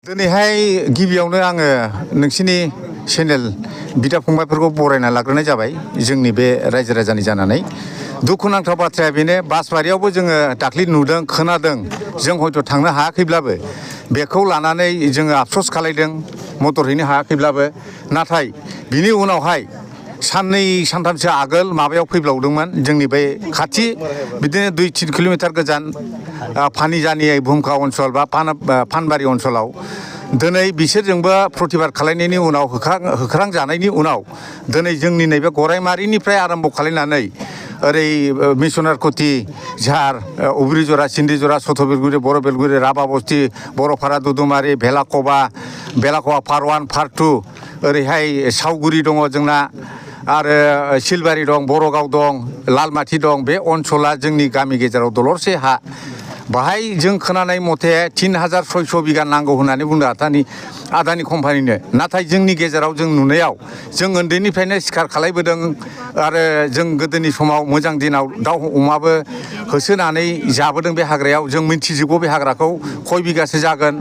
दिनैहाय गिबियावनो आङो नोंसिनि चेनेल बिदा फंबायफोरखौ बरायना लाग्रोनाय जाबाय जोंनि बे रायजो राजानि जानानै दुखुनांथाव बाथ्राया बेनो बासबारियावबो जोङो दाख्लै नुदों खोनादों जों हयथ' थांनो हायाखैब्लाबो बेखौ लानानै जोङो आफस'स खालायदों मटर हैनो हायाखैब्लाबो नाथाय बिनि उनावहाय साननै सानथामसो आगोल माबायाव फैब्लावदोंमोन जोंनि बे खाथि बिदिनो 2-3 किल'मिटार गोजान फानिजानि भुमखा ओनसोल बा फानबारि ओनसोलाव दिनै बिसोरजोंबो प्रतिबाद खालायनायनि उनाव होख्रांजानायनि उनाव दिनै जोंनि नैबे गराइमारिनिफ्राय आरम्भ खालायनानै ओरै मिसनारकुथि झार उब्रिजरा सिन्दिजरा सथ'बेलगुरि बर' बेलगुरि राभाबस्ति बर'फारा दुदुमारि भेलाख'वा फार 1 फार 2 ओरैहाय सावगुरि दङ जोंना आरो सिलबारि दं बरगाव दं लालमाथि दं बे ओनसोला जोंनि गामि गेजेराव दलरसे हा बाहाय जों खोनानाय मथे 3600 बिगा नांगौ होननानै बुंदों आदानि कम्पानिनो नाथाय जोंनि गेजेराव जों नुनायाव जों उन्दैनिफ्रायनो सिखार खालायबोदों आरो जों गोदोनि समाव मोजां दिनाव दाउ अमाबो होसोनानै जाबोदों बे हाग्रायाव जों मिन्थिजोबगौ बे हाग्राखौ खय बिगासो जागोन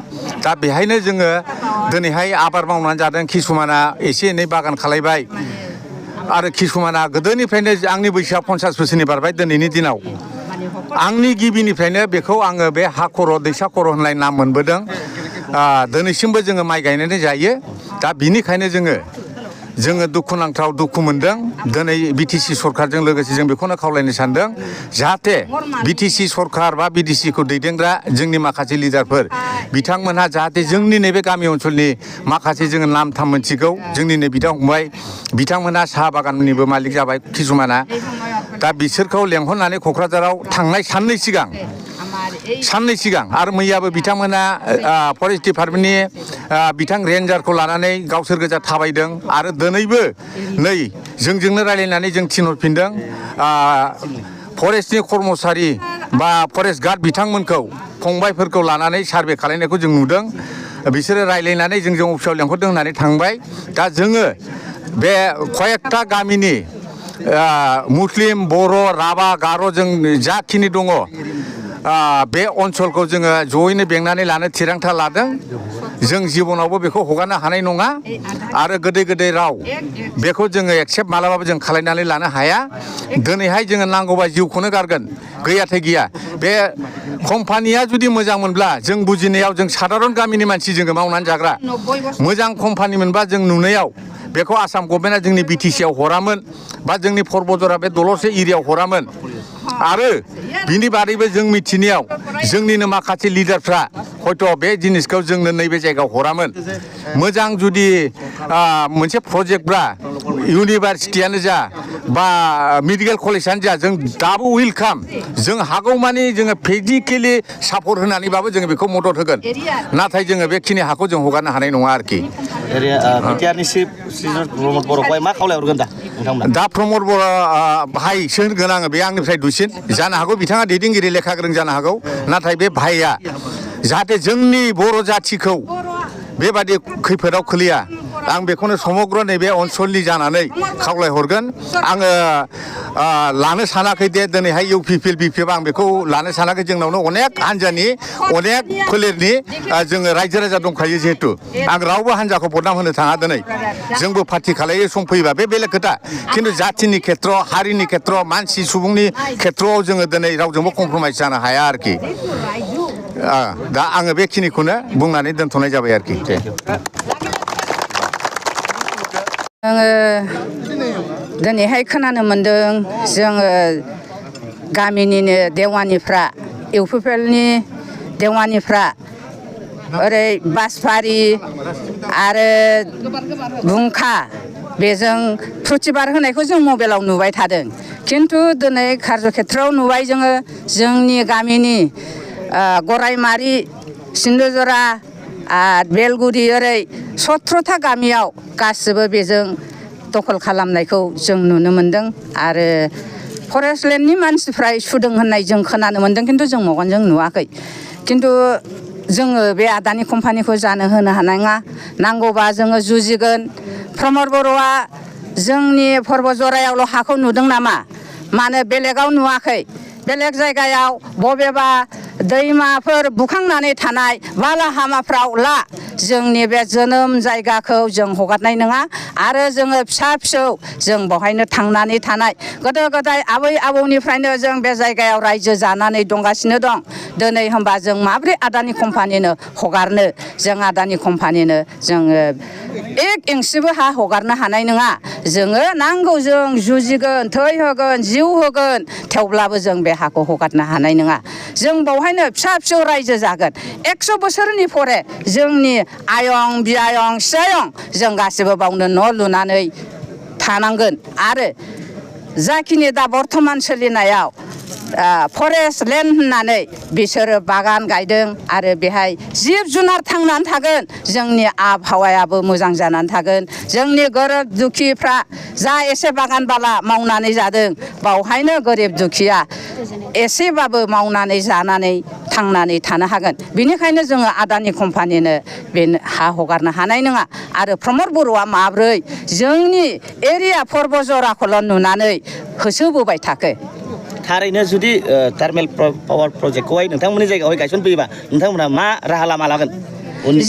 दा बेहायनो जोङो दिनैहाय आबाद मावनानै जादों किसुमाना एसे एनै बागान खालायबाय आरो किसुमाना गोदोनिफ्रायनो आंनि बैसोआ 50 बोसोरनि बारबाय दिनैनि दिनाव आंनि गिबिनिफ्रायनो बेखौ आङो बे हा खर' दैसा खर' होननाय नाम मोनबोदों दिनैसिमबो जोङो माइ गायनानै जायो दा बिनिखायनो जोङो दुखु मोनदों दिनै बिटिसि सरखारजों लोगोसे जों बेखौनो खावलायनो सानदों जाहाथे बिटिसि सरखार बा बिटिसिखौ दैदेनग्रा जोंनि माखासे लिडारफोर बिथांमोनहा जाहाथे जोंनि नैबे गामि ओनसोलनि माखासे जोङो नाम थाम मोनथिगौ जोंनिनो बिदा फंबाय बिथांमोनहा साहा बागाननिबो मालिक जाबाय किसुमाना दा बिसोरखौ लेंहरनानै क'क्राझाराव थांनाय साननै सिगां आरो मैयाबो बिथांमोना फरेस्ट डिपार्टमेन्टनि बिथां रेन्जारखौ लानानै गावसोर गोजा थाबायदों आरो दिनैबो नै जोंजोंनो रायलायनानै जों थिनहरफिनदों फरेस्टनि कर्मचारि बा फरेस्ट गार्ड बिथांमोनखौ फंबायफोरखौ लानानै सार्भे खालायनायखौ जों नुदों बिसोरो रायलायनानै जों अफिसाव लेंहरदों होननानै थांबाय दा जोङो बे कयेकथा गामिनि मुस्लिम बर' राभा गार' जों जाखिनि दङ बे ओनसोलखौ जोङो जयैनो बेंनानै लानो थिरांथा लादों जों जिबनावबो बेखौ हगारनो हानाय नङा आरो गोदै राव बेखौ जोङो एक्सेप्ट मालाबाबो जों खालायनानै लानो हाया दिनैहाय जोङो नांगौबा जिउखौनो गारगोन गैयाथाय गैया बे कम्पानिया जुदि मोजां मोनब्ला जों बुजिनायाव जों सादारन गामिनि मानसि जोङो मावनानै जाग्रा मोजां कम्पानि मोनबा जों नुनायाव बेखौ आसाम गभर्नमेन्टआ जोंनि बिटिसिआव हरामोन बा जोंनि परबजरा बे दलरसे एरियायाव हरामोन आरो बिनि बादैबो जों मिथिनायाव जोंनिनो माखासे लिडारफ्रा हयथ' बे जिनिसखौ जोंनो नैबे जायगायाव हरामोन मोजां जुदि मोनसे प्रजेक्टब्ला इउनिभारसिटियानो जा बा मेडिकेल कलेजानो जा जों दाबो वेलकाम जों हागौमानि जोङो फिजिकेलि सापर्ट होनानैबाबो जोङो बेखौ मदद होगोन नाथाय जोङो बेखिनि हाखौ जों हगारनो हानाय नङा आरोखि दा प्रमद बर' भाइसो होनगोन आङो बे आंनिफ्राय दुइसिन जानो हागौ बिथाङा दैदेनगिरि लेखा गोरों जानो हागौ नाथाय बे भाइया जाहाथे जोंनि बर' जाथिखौ बेबादि खैफोदाव खोलैया आं बेखौनो समग्र नैबे ओनसोलनि जानानै खावलायहरगोन आङो लानो सानाखै दे दिनैहाय इउपिपिएल बिपिएफ आं बेखौ लानो सानाखै जोंनावनो अनेक हान्जानि अनेक फोलेरनि जोङो रायजो राजा दंखायो जिहेतु आं रावबो हान्जाखौ बदनाम होनो थाङा दिनै जोंबो पार्टि खालायो सम फैबा बे बेलेग खोथा खिन्थु जाथिनि खेथ्रआव हारिनि खेथ्रआव मानसि सुबुंनि खेथ्रआव जोङो दिनै रावजोंबो कमप्रमाइस जानो हाया आरोखि दा आङो बेखिनिखौनो बुंनानै दोनथ'नाय जाबाय आरोखि आङो दिनैहाय खोनानो मोन्दों जोङो गामिनिनो देवानिफ्रा इउपिपिएलनि देवानिफ्रा ओरै बासबारि आरो भुमखा बेजों प्रतिबाद होनायखौ जों मबाइलाव नुबाय थादों खिन्थु दिनै कार्जखेत्रआव नुबाय जोङो जोंनि गामिनि गराइमारि सिन्धुजरा आरो बेलगुरि ओरै 17था गामियाव गासिबो बेजों दखल खालामनायखौ जों नुनो मोन्दों आरो फरेस्ट लेण्डनि मानसिफ्रा सुदों होननाय जों खोनानो मोन्दों खिन्थु जों मेगनजों नुवाखै खिन्थु जोङो बे आदानि कम्पानिखौ जानो होनो हानाय नङा नांगौबा जोङो जुजिगोन प्रमद बर'आ जोंनि परबजरायावल' हाखौ नुदों नामा मानो बेलेगाव नुवाखै बेलेग जायगायाव बबेबा दैमाफोर बुखांनानै थानाय बालाहामाफ्राव ला जोंनि बे जोनोम जायगाखौ जों हगारनाय नङा आरो जोङो फिसा फिसौ जों बेवहायनो थांनानै थानाय गोदो गोदाय आबै आबौनिफ्रायनो जों बे जायगायाव रायजो जानानै दंगासिनो दं दिनै होनबा जों माब्रै आदानि कम्पानिनो हगारनो जों आदानि कम्पानिनो जोङो एक इंसिबो हा हगारनो हानाय नङा जोङो नांगौ जों जुजिगोन थै होगोन जिउ होगोन थेवब्लाबो जों बे हाखौ हगारनो हानाय नङा जों बावहायनो फिसा फिसौ रायजो जागोन 100 बोसोरनि परे जोंनि आयं बियायं सियायं जों गासिबो बावनो न' लुनानै थानांगोन आरो जाखिनि दा बर्थमान सोलिनायाव फरेस्ट लेन्ड होननानै बिसोरो बागान गायदों आरो बेहाय जिब जुनार थांनानै थागोन जोंनि आबहावायाबो मोजां जानानै थागोन जोंनि गोरिब दुखिफ्रा जा एसे बागान बाला मावनानै जादों बावहायनो गोरिब दुखिया एसेबाबो मावनानै जानानै थांनानै थानो हागोन बेनिखायनो जोङो आदानि कम्पानिनो बे हा हगारनो हानाय नङा आरो प्रमद बर'आ माब्रै जोंनि एरिया पर्बजराखौल' नुनानै होसोबोबाय थाखो थारैनो जुदि थार्मेल पावार प्रजेक्टखौहाय नोंथांमोननि जायगायावहाय गायसनफैयोबा नोंथांमोनहा मा राहा लामा लागोन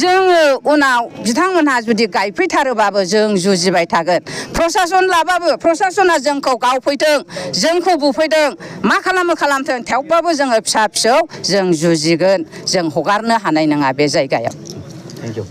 जोङो उनाव बिथांमोनहा जुदि गायफैथारोबाबो जों जुजिबाय थागोन प्रसासन लाबाबो प्रसासना जोंखौ गावफैथों जोंखौ बुफैदों मा खालामो खालामथों थेवबाबो जोङो फिसा फिसौ जों जुजिगोन जों हगारनो हानाय नङा बे जायगायाव थेंक इउ